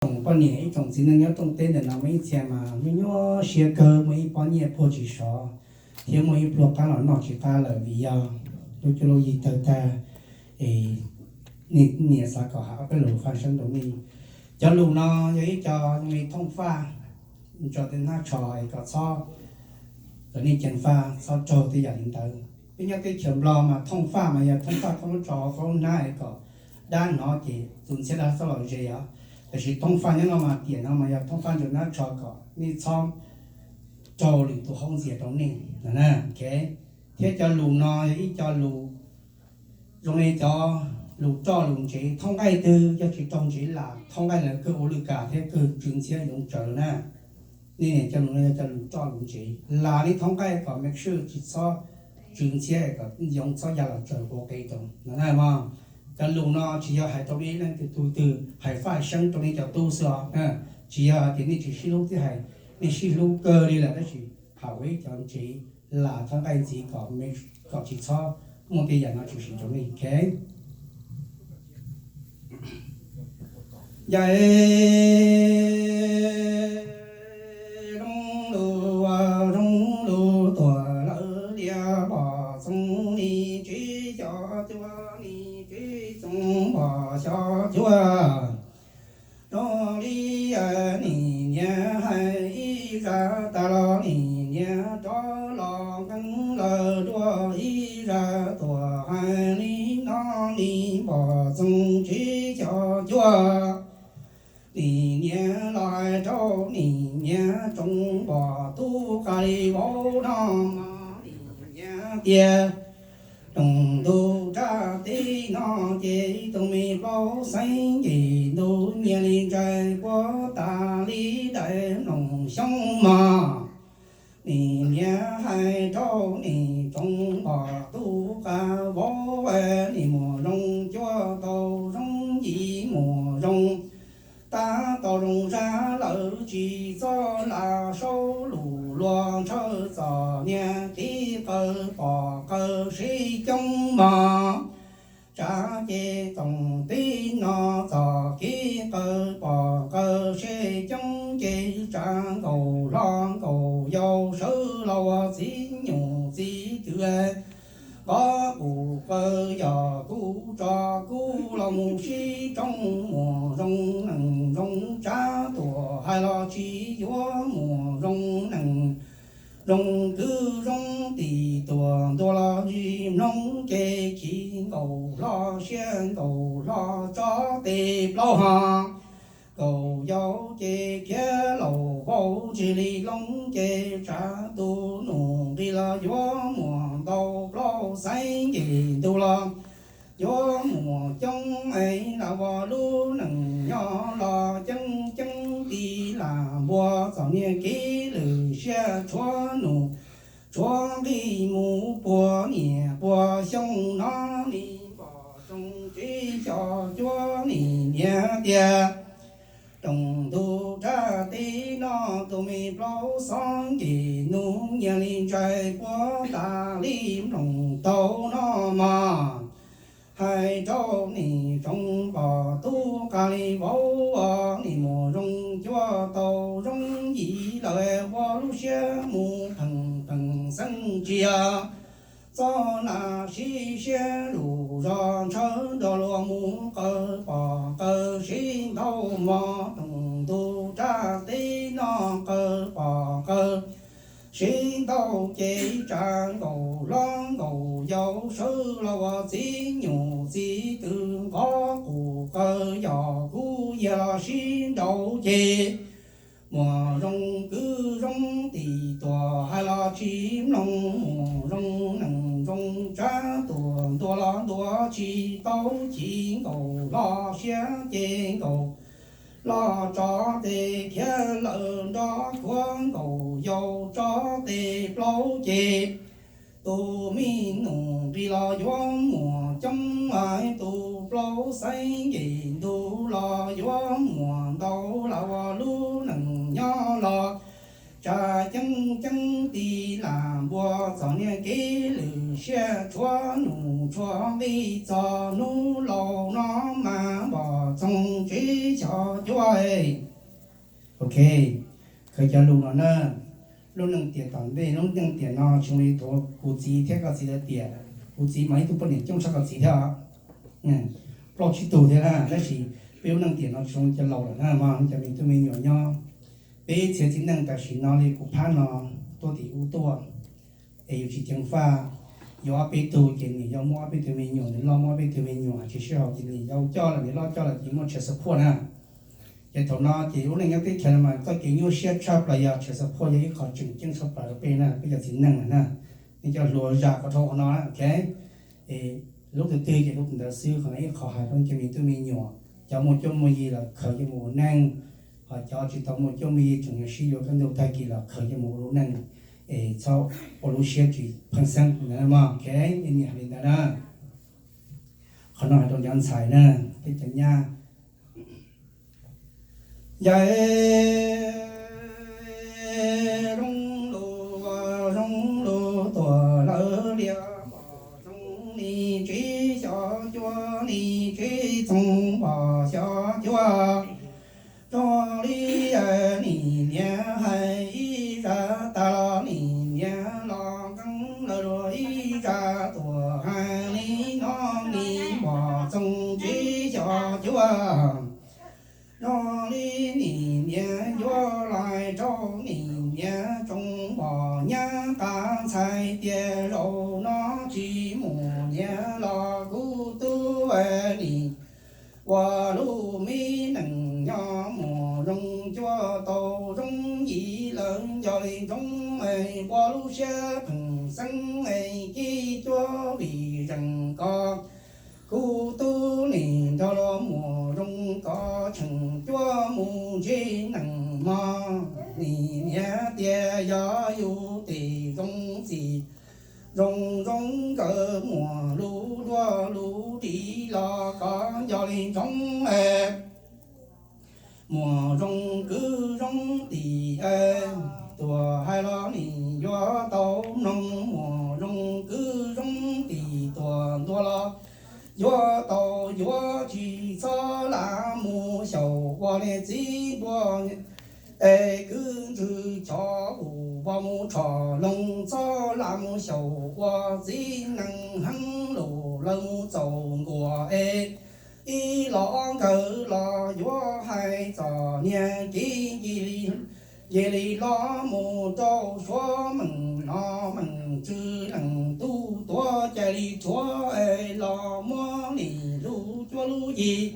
tsoom poj niam ib tsoom txiv neej nyob rooj teb ntawm no muaj ib txhia mas nyuaj nyuaj siab kawg, muaj ib pob nyiaj puag tsis sov, thiab muaj ib pluag qab los noj tsis qab lawm vim yog lub cuab lub yig tawg tag. Es nej niam xav kom hais ob peb lus faj seeb rau nej. Cov lus no yog ib co li thooj faj, tso tej hnab tsho es kom txhob, kom nej ceev faj txhob raug tej yam li ntawd. Peb nyob teb chaws Nplog mas thooj faj mas yog thooj faj koj muab tso hauv koj lub hnab es kom dab hnov ces tus ntxhiab dab txhob los ze os. Tiam sis thooj faj nyob no mas tiam no mas yog thooj faj ntawm hnab tsho kom nej txhob raug lwm tus haub ntxias rau nej. Thiab cov lus no yog ib co lus zoo li cov lus roj lus ntsev. Thooj nqaij twg yog tsis raug ntsev las, thooj nqaij ntawd kawg ua lwj kam thiab kawg tsw ntxhiab yoov tsawv na. Nej niam, cov lus no yog cov lus roj lus ntsev. Las nej thooj nqaij kom make sure tsis txhob tsw ntxhiab, kom yoov txhob ya los tsawv ua qe rau no na mog. Cov lus no tsis yog hais rau nej leej twg tug twg, hais faj seeb rau nej cov tub xwb os. Tsis yog tias nej tsis sib hlub thiab hais, nej sib hlub kawg li lawm tab sis hais ua ib cov ntsev, las thooj nqaij ntxiv kom, kom tsis txhob muaj tej yam no tshwm sim rau nej. Yog zoo lus, zoo lus tuag lawm liaj pom txoov nis tsev xyov cuab, nis tsev txoov pom xyov cuab. Zoo li nim niam hais ib zaj tas los nim niam rov los nqeeb lawm dua ib zaj tuag, hais li no nis pom txoov tsev xyov cuab. Nim niam los hais rau nim niam tsoov pom tub qas li vauv no mas nim niam tias, tsoom ntuj raj teb no ces tus me plaub xeeb nce ntuj nyias li ntsaig puag tas li daim mloog xyoob mog. Nim niam hais rau nim tsoov pom tub qas vauv, nim muam zoo cuab tau zoo yim muam zoo, tab tau zoo zaj lawm tsis txhob lam saub lus luag ntshaw txom niag kev qawv pom qawv sib coob mog. Tsav ces txoom teb no txom kev qawv pom qawv sib coob ces tsav nkaus hlob nkaus yau sawv los ua txiv nyuam txiv twm, nqov qus qawv yog kuv tso kuv los mus sib tsoob, muam zoo neeg zoo tsav tuam hais los tsis yuav, muam zoo neeg zoo kwv zoo tim tuam ntua los tsis mloog ces chim nkaus hlob siab nkaus hlob tso tej plaub hos. Nkaus yau ces khiav laus vau tsis li loo ces tsav tus nus nqi los yuav, muam ntau plaub xeeb nce ntuj los yuav, muam coob es lam ua lub neej nyob los ceeb ceeb ti lam npua, txom niag kev lwm siab tshuav nus tshuav nqi mus puag niam puag xyoo no nim pom txoov tsev xyov cuab. Nim niam tias, tsoom ntuj raj teb no tus me plaub xeeb nce ntuj nyias li ntsaig puag tas li mloog tau no mog. Hais rau nim tsoov pom tub qas li vauv, nim muam zoo cuab tau zoo yim lawm, ua lub siab mus pheej pheej xeeb tsia. Txhob lam sib siab lus zog ntshaw nrog luag mus qawv pom qawv sib ntaus mog. Tsoom ntuj raj teb no qawv pom qawv sib ntaus ces tsav nkaus hlob nkaus yau sawv los ua txiv nyuam txiv twm, nqov qus qawv yog kuv yag los sib ntaus ces muam zoo kwv zoo tim tuam hais los tsis mloog, muam zoo neeg zoo tsav tuam ntua los ntua tsis tau, chim nkaus hlob siab ces nkaus hlob tso tej khiav lawm nrog kuv, nkaus yau tso tej plaub ces tus me nus nqi los yuav, muam coob es tus plaub xeeb nce ntuj los yuav, muam ntau lam ua lub neej nyob los Tsa ceeb ceeb ti lam npua txom niag kev lwm siab tshuav num tshuav nqi txog hnub laus no mas npom txoov tsev xyom cuab. Ok, khaws cov lus no na, lub neej tiam tom ntej lub neej tiam no zoo li thaum kuv txiv thiab koj txiv lawv tiam. Kuv txiv mas ib tug poj niam coob tshaj koj txiv thiab, plaub tsib tug thiab na, tab sis peb lub neej tiam no tsis zoo cov laus lawm na mog, cov me tub me nyuam nyob. Peb txhia txiv neej tam sim no li kuv phab no tuaj tim ub tuaj, es yus tsis ceev faj, yus ob peb tug ces nws yuav muaj ob peb tug me nyuam, nws loj muaj ob peb tug me nyuam, tsis sib haum ces nws yau coj lawm, nws loj coj lawm ces muaj child support na. Ces thaum no ces lub neej nyob teb chaws no mas txoj kev nyuaj siab tshaj plaws yog child support yog ib qho tseem ceeb tshaj plaws rau peb na, peb cov txiv neej na, nej cov hluas zam kom dhau qhov no, ok. Lub twg twg ces lub ntawd xwb, qhov no ib qho hais rau cov me tub me nyuam, cov muaj cuab muaj yig los khaws coj mus ua neej, ho cov tsis tau muaj cuab muaj yig tseem yuav sib yuav kaj ntug tag kis los khaws coj mus ua lub neej, es txhob ua lub siab tsis pheej xeeb ntawd na mog, ok. Ib niam hais li ntawd na. Qhov no hais rau cov ntxhais na, thiab cov nyab. Yog zoo lus, zoo lus tuam lawv liam npom zoo li tsev xyom cuab, li tsev txoov npom xyom cuab. Zoo li nim niam hais ib zaj tas los nim niam los nkeeb lawv luag ib zaj tuam hais li no, li npom txoov tsev xyom cuab. Zoo li nim niam yuav los hais rau nim niam tsoom npom nyab qab ntxhais tias zaum no tsis muaj niam los kuv tub nim ua lub me neej nyob muaj zoo cuab tau zoo yim lawm nco li ntsoov es ua lub siab pheej xeeb es kib cuab vim zeem koj kuv tub nim nrog luag muaj zoo koj tseem cuab mus ntsib neeg mog. Nim niam tias yog yus tes zoo txim zoo zoo nkawd muaj lub duab lub dim los koj nco li ntsoov es muaj zoo kwv zoo tij. Tuam hais los nim yuav tau mloog, muaj zoo kwv zoo tij tuam ntuas los yuav tau yuav, tsis txhob lam mus xyaum ua niag txiv npua es kwv ntswg chov vus vos mus tshom loog, txhob lam mus xyaum ua txiv neeg heev lus lawv mus txaus nkuas es ib los nkawd los yuav hais txom niag kev nce li, nce li los mus rau suav meej no meej tswv leej tub tuav cai li rhuav es los muab nim lub cuab lub yig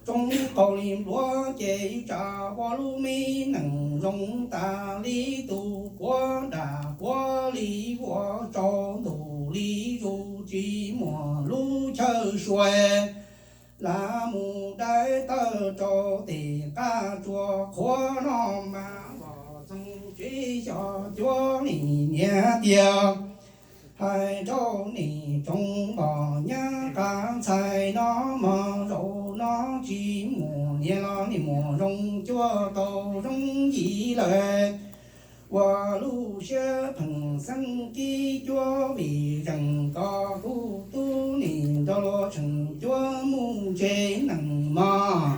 tsoo qaug li npluav ces tsam ua lub me neej zoo tas li tus puav dam puav li vuas tsaus ntuj li zus tsis muaj lub chaw suav lam mus dai tawg rau tes qab tsua qhuav no mas npom txoov tsev xyom cuab. Nim niam tias hais rau nim tsoom npom nyab qab ntxhais no mog, zaum no tsis muaj niam los nim muaj zoo cuab tau zoo yim lawm. Ua lub siab pheej xeeb kib cuab vim zeem koj kuv tub nim nrog luag tseem cuab mus ntsib neeg mog.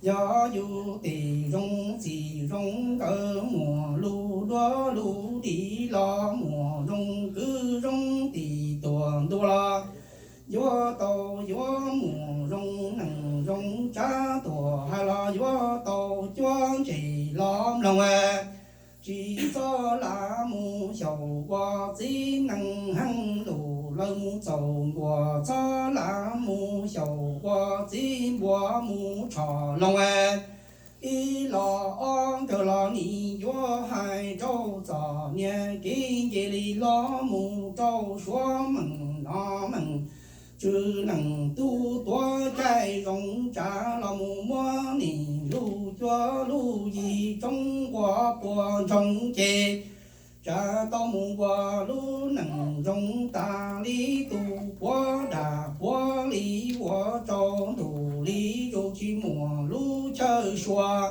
Yog yus tes zoo txim zoo nkawd muaj lub duab lub dim los muaj zoo kwv zoo tij tuam ntuas los yuav tau yuav, muaj zoo neej zoo tsav tuam hais los yuav tau cuab ntses los mloog. Tsis txhob lam mus xyaum ua txiv neej heev lus lawv mus txaus nkuas, txhob lam mus xyaum ua txiv npua mus tshom loog. Ib los ob nkawd los nim yuav hais rau txom niag kev nce li los mus rau suav meej no meej tswv leej tub tuav cai zoo tsav los mus muab nim lub cuab lub yig tsoo ua puas ntsoog ces tsam tau mus ua lub neej zoo tas li tus puav dam puav li vuas tsaus ntuj li zus tsis muaj lub chaw suav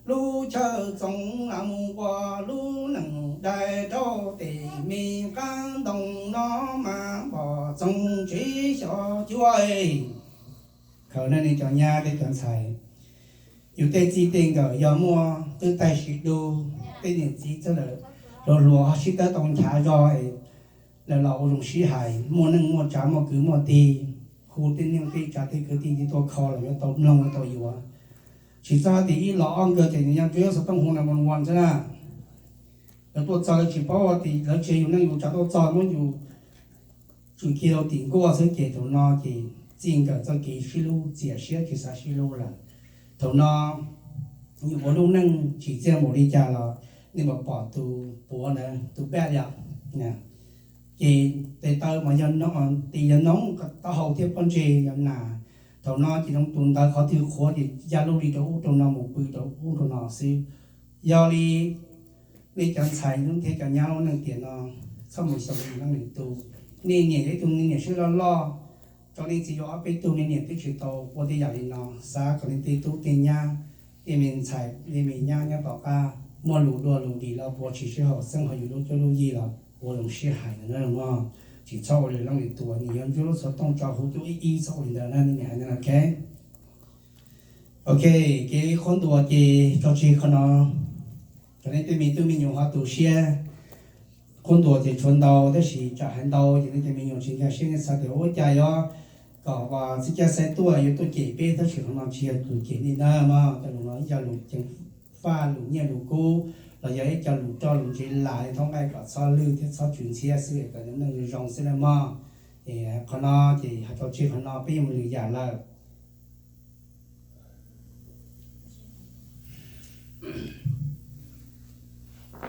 Lub chaw txoov los mus ua lub neej dai rau tej me qab ntoo no mas pom txoov tsev xyov cuav. Khaws nej cov nyab thiab cov ntxhais, yus tej txij tej nkawm yog muaj twb taij sib dub, tej niam txiv txawj lawm, hluas hluas ho sib tawb tau nchav zog, lawv los ua zoo sib hais, muaj neej muaj tsav muaj kwv muaj tij, hu tej neej tej tsav tej kwv tij tuaj kho los yuav tau mloog yuav tau yuav. Tsis txhob tias ib los ob nkawg ces nyob ntsuab xov tooj hu nine one one xwb na. Lawv tuaj txog lawv tsis paub tias lawv tseg yus neej yus tsav tuaj txog muab yus tsum kiag rau tim nkuaj xwb ces thaum no ces txij nkawm txoj kev sib hlub txias siab tsis xav sib hlub lawm. Thaum no yus ua lub neej tsis txiaj npaum li cas los nej mam pom tus puav ntawd tus paj liam. Ces tes taw mas yog, tes yog noob, taub hau thiab pob ntseg yog nas. Thaum no ces zoo tus ntawd qhov twg qhuav ces ya lub li rau ub rau no mus pw rau ub rau no xwb. Yog li nej cov ntxhais thiab cov nyab lub neej tiam no txhob mus xyaum lwm leej lwm tus. Nej niam yog ib tug me nyuam siab loj loj, tso nej txiv yuav ob peb tug, nej niam twb tsis tau ua tej yam li no. Xav kom nej tej tub tej nyab, tej me ntxhais tej me nyab nyob tom qab muaj lus dua lus dim los puav tsis sib haum xeeb, ho yus lub cuab lub yig los ua zoo sib hais ntawd na mog. Tsis txhob ua li leej lwm tus, nws yog ntsuab lub xov tooj tso hu cuab ib ib, txhob ua li ntawd na, nej niam hais ntawd na, ok. Ok, kev qhuab ntuas ces tso tseg qhov no. Cov nej tej me tub me nyuam ho tu siab, qhuab ntuas ces tshuav ntau tab sis tsam hais ntau ces nej cov me nyuam tsis nkag siab, nej xav tias ua cas yuav kom txiv caj xaib tuaj yuav tuaj cem peb, tab sis qhov no tsis yog lus cem nej na mog. Cov lus no ib co lus ceev faj, lus nyiaj lus kub, los yog ib co lus roj lus ntsev lam li thoob nqaij kom txhob lwj thiab txhob tsw ntxhiab xwb, kom neej zoo xwb na mog. Qhov no ces hais tso tseg qhov no, peb yuav mus lwm yam lawm.